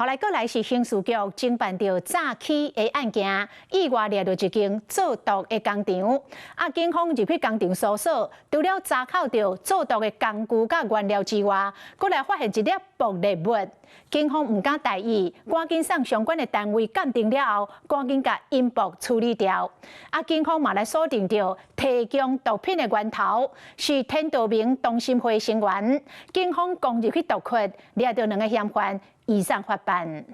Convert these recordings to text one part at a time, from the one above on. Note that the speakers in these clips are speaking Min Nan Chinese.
後來閣來是刑事局偵辦著詐欺的案件，意外掠著一間製毒的工廠。啊，警方入去工廠搜索，除了查扣著製毒的工具佮原料之外，閣來發現一粒爆裂物。警方毋敢大意，趕緊送相關的單位鑑定了後，趕緊共引爆處理掉。啊，警方嘛來鎖定著提供毒品的源頭是天道盟同心會成員。警方攻入去毒窟，掠著兩个嫌犯，移送法辦。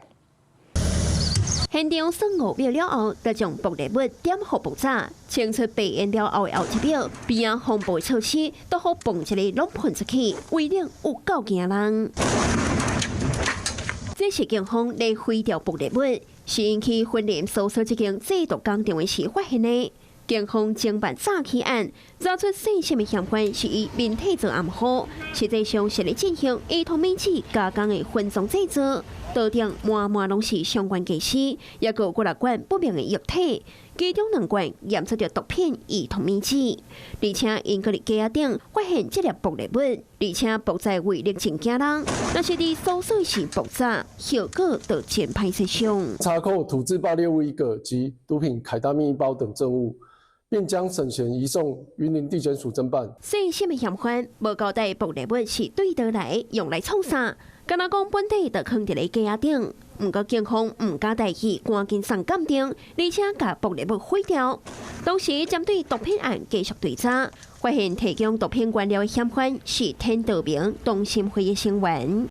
現場算5秒了後，就將爆裂物點火爆炸，清出白煙了後的後一秒，邊仔防爆措施都予嘣一下攏噴出去，威力有夠驚人。這是警方咧毀掉爆裂物，是𪜶去雲林搜索這間製毒工廠的時發現的。警方偵辦詐欺案，查出姓沈的嫌犯是以面體做暗號，實際上是咧進行兒童米紙加工的分裝製造，桌頂滿滿攏是相關家私，也閣有幾若罐不明的液體，其中兩罐驗出著毒品兒童米紙，而且𪜶閣佇架仔頂發現這粒爆裂物，而且爆炸威力真驚人，若是佇搜索時爆炸，後果就真歹設想。查扣土製爆裂物一個及毒品凱他命一包等證物。並將沈賢移送雲林地檢署偵辦。姓沈的嫌犯無交代爆裂物是對佗來用來創啥，敢若講本底就囥佇咧架仔頂。毋過警方毋敢大意，趕緊送鑑定，而且共爆裂物毀掉。同時針對毒品案繼續追查，發現提供毒品原料的嫌犯是天道盟同心會的成員。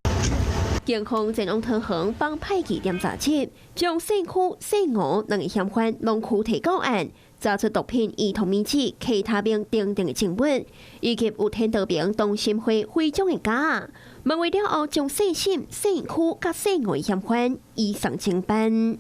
警方前往桃園幫派據點查緝，將姓區、姓吳兩个嫌犯攏拘提到案。查出毒品兒童米紙、其他名等等的證物，以及有天道盟同心會徽章的夾仔。問話了後，將姓沈、姓區佮姓吳的嫌犯移送偵辦。